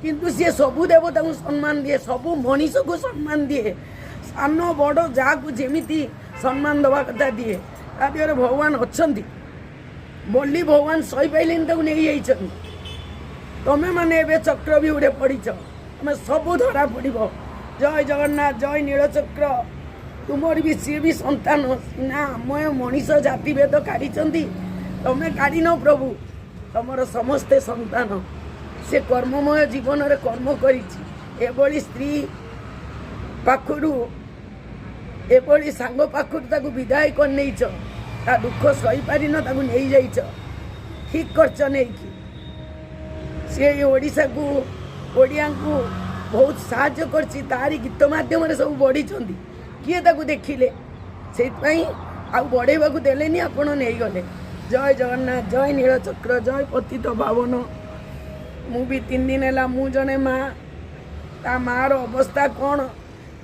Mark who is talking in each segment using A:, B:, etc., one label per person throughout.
A: କିନ୍ତୁ ସିଏ ସବୁ ଦେବତାଙ୍କୁ ସମ୍ମାନ ଦିଏ, ସବୁ ମଣିଷକୁ ସମ୍ମାନ ଦିଏ, ସାନ ବଡ଼ ଯାହାକୁ ଯେମିତି ସମ୍ମାନ ଦେବା କଥା ଦିଏ। ତା ଦେହରେ ଭଗବାନ ଅଛନ୍ତି ବୋଲି ଭଗବାନ ସହିପାରିଲେନି, ତାକୁ ନେଇଯାଇଛନ୍ତି। ତମେମାନେ ଏବେ ଚକ୍ରବ୍ୟୁହରେ ପଡ଼ିଛ, ତମେ ସବୁ ଧରା ପଡ଼ିବ। ଜୟ ଜଗନ୍ନାଥ, ଜୟ ନୀଳଚକ୍ର। ତୁମର ବି ସିଏ ବି ସନ୍ତାନ ନା, ଆମ ମଣିଷ ଜାତିଭେଦ କାଢ଼ିଛନ୍ତି, ତମେ କାଢ଼ିନ ପ୍ରଭୁ। ତମର ସମସ୍ତେ ସନ୍ତାନ। ସେ କର୍ମମୟ ଜୀବନରେ କର୍ମ କରିଛି। ଏଭଳି ସ୍ତ୍ରୀ ପାଖରୁ, ଏଭଳି ସାଙ୍ଗ ପାଖରୁ ତାକୁ ବିଦାୟ କରିନେଇଛ। ତା ଦୁଃଖ ସହିପାରିନ, ତାକୁ ନେଇଯାଇଛ। ଠିକ୍ କରିଛ ନେଇକି। ସେ ଓଡ଼ିଶାକୁ, ଓଡ଼ିଆଙ୍କୁ ବହୁତ ସାହାଯ୍ୟ କରିଛି। ତାରି ଗୀତ ମାଧ୍ୟମରେ ସବୁ ବଢ଼ିଛନ୍ତି। କିଏ ତାକୁ ଦେଖିଲେ? ସେଇଥିପାଇଁ ଆଉ ବଢ଼େଇବାକୁ ଦେଲେନି, ଆପଣ ନେଇଗଲେ। ଜୟ ଜଗନ୍ନାଥ, ଜୟ ନୀଳଚକ୍ର, ଜୟ ପତିତ ପାବନ। ମୁଁ ବି 3 ଦିନ ହେଲା, ମୁଁ ଜଣେ ମା, ତା ମାଆର ଅବସ୍ଥା କ'ଣ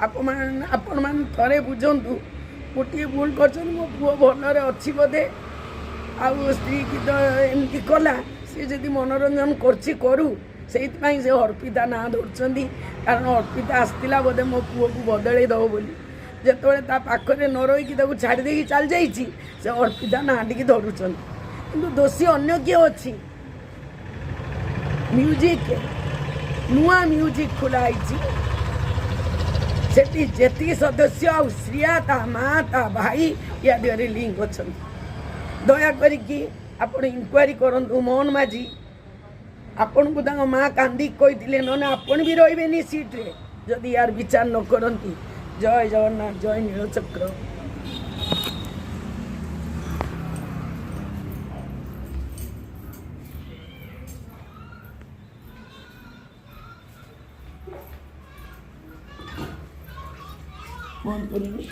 A: ଆପଣମାନେ ଥରେ ବୁଝନ୍ତୁ। ଗୋଟିଏ ଭୁଲ କରିଛନ୍ତି, ମୋ ପୁଅ ଭଲରେ ଅଛି ବୋଧେ, ଆଉ ସ୍ତ୍ରୀ କି ତ ଏମିତି କଲା। ସେ ଯଦି ମନୋରଞ୍ଜନ କରୁଛି କରୁ। ସେଇଥିପାଇଁ ସେ ଅର୍ପିତା ନାଁ ଧରୁଛନ୍ତି, କାରଣ ଅର୍ପିତା ଆସିଥିଲା ବୋଧେ ମୋ ପୁଅକୁ ବଦଳେଇ ଦେବ ବୋଲି। ଯେତେବେଳେ ତା ପାଖରେ ନ ରହିକି ତାକୁ ଛାଡ଼ି ଦେଇକି ଚାଲିଯାଇଛି, ସେ ଅର୍ପିତା ନାଁ ଟିକେ ଧରୁଛନ୍ତି। କିନ୍ତୁ ଦୋଷୀ ଅନ୍ୟ କିଏ ଅଛି। ମ୍ୟୁଜିକ୍, ନୂଆ ମ୍ୟୁଜିକ୍ ଖୋଲା ହେଇଛି, ସେଠି ଯେତିକି ସଦସ୍ୟ ଆଉ ଶ୍ରିୟା, ତା ମା, ତା ଭାଇ ୟା ଦେହରେ ଲିଙ୍କ ଅଛନ୍ତି। ଦୟା କରିକି ଆପଣ ଇନକ୍ୱାରି କରନ୍ତୁ। ମୋହନ ମାଝୀ, ଆପଣଙ୍କୁ ତାଙ୍କ ମା କାନ୍ଦିକି କହିଥିଲେ, ନହେଲେ ଆପଣ ବି ରହିବେନି ସିଟ୍ରେ ଯଦି ୟାର ବିଚାର ନ କରନ୍ତି। ଜୟ ଜଗନ୍ନାଥ, ଜୟ ନୀଳଚକ୍ର। ବନ୍ଦ କରିବି।